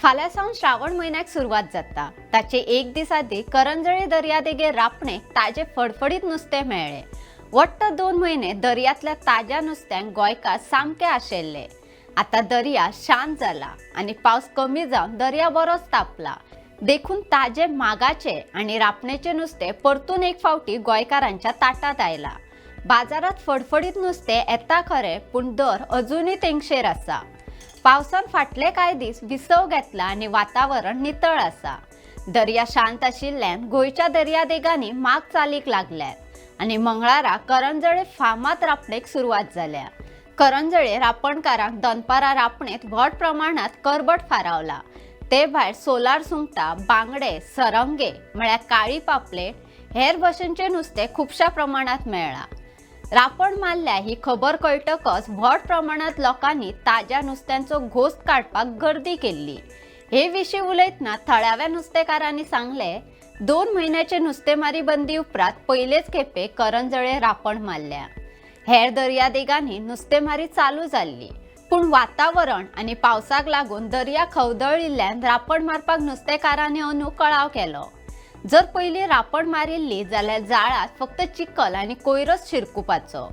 फाल्यां सावन श्रावण म्हयन्याक सुरवात जाता. ताचे एक दीस आदी करंजळे दर्यादेगेर रापणेक ताजे फडफडीत नुस्तें मेळ्ळें. वट्ट 2 म्हयने दर्यांतल्या ताज्या नुस्त्यांक गोंयकार सामके आशेल्ले. आतां दर्या शांत जाला आनी पावस कमी जावन दर्या बरोच तापला. देखून ताजे मागाचे आनी रापणेचें नुस्तें परतून एक फावटी गोंयकारांच्या ताटांत आयलां. बाजारांत फडफडीत नुस्तें येता खरें, पूण दर अजुनूय तेंगशेर आसा. पावसान फाटले कांय दीस विसव घेतला आनी वातावरण नितळ आसा. दर्या शांत आशिल्ल्यान गोंयच्या दर्यादेगांनी माग चालीक लागल्यात आनी मंगळारा करंजळे फामाद रापणेक सुरवात जाल्या. करंजळे रापणकारांक दनपारां रापणेंत व्हड प्रमाणांत करबट फारावला. ते भायर सोलार सुंगटां, बांगडे, सरंगे म्हळ्यार काळी पापलेट, हेर भशेनचें नुस्तें खुबश्या प्रमाणांत मेळ्ळां. रापण मारल्या ही खबर कळटकच व्हड प्रमाणांत लोकांनी ताज्या नुस्त्यांचो घोस्त काडपाक गर्दी केल्ली. हे विशीं उलयतना थळाव्या नुस्तेकारांनी सांगलें, 2 म्हयन्याचे नुस्तेमारी बंदी उपरांत पयलेच खेपे करंजळे रापण मारल्या. हेर दर्यादेगांनी नुस्तेमारी चालू जाल्ली, पूण वातावरण आनी पावसाक लागून दर्या खवदळिल्ल्यान रापण मारपाक नुस्तेकारांनी अंदू कळाव केलो. जर पयलीं रापण मारिल्ली जाल्यार जाळांत फक्त चिखल आनी कोयरच शिरकुपाचो.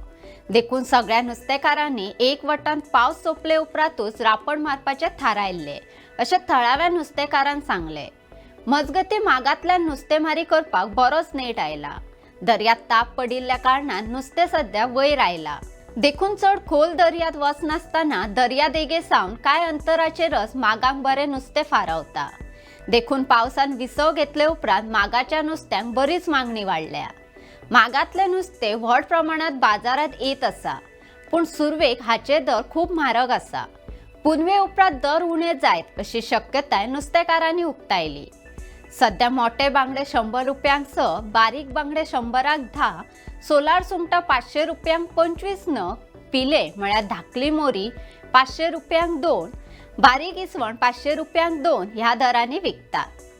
देखून सगळ्या नुस्तेकारांनी एक वटान पावस सोंपले उपरांतूच रापण मारपाचें थारायल्लें, अशें थळाव्या नुस्तेकारान सांगलें. मजगतीं, मागांतल्यान नुस्तेमारी करपाक बरोच नेट आयला. दर्यांत ताप पडिल्ल्या कारणान नुस्तें सद्या वयर आयलां. देखून चड खोल दर्यांत वचनासतना दर्यादेगे सावन कांय अंतराचेरच मागांक बरें नुस्तें फारावता. देखून पावसान विसव घेतले उपरांत मागाच्या नुस्त्यांक बरीच मागणी वाडल्या. मागांतलें नुस्तें व्हड प्रमाणांत बाजारांत येत आसा, पूण सुरवेक हाचे दर खूब म्हारग आसा. पुनवे उपरांत दर उणे जायत अशी शक्यताय नुस्तेकारांनी उक्तायली. सध्या मोठे बांगडे 100 रुपयांक 6, बारीक बांगडे 100क 10, सोलार सुंगटां 500 रुपयांक 25 नग, पिले म्हळ्यार धाकली मोरी 500 रुपयांक 2, बारीक इसवण 500 रुपयांक 2 ह्या दरांनी विकतात.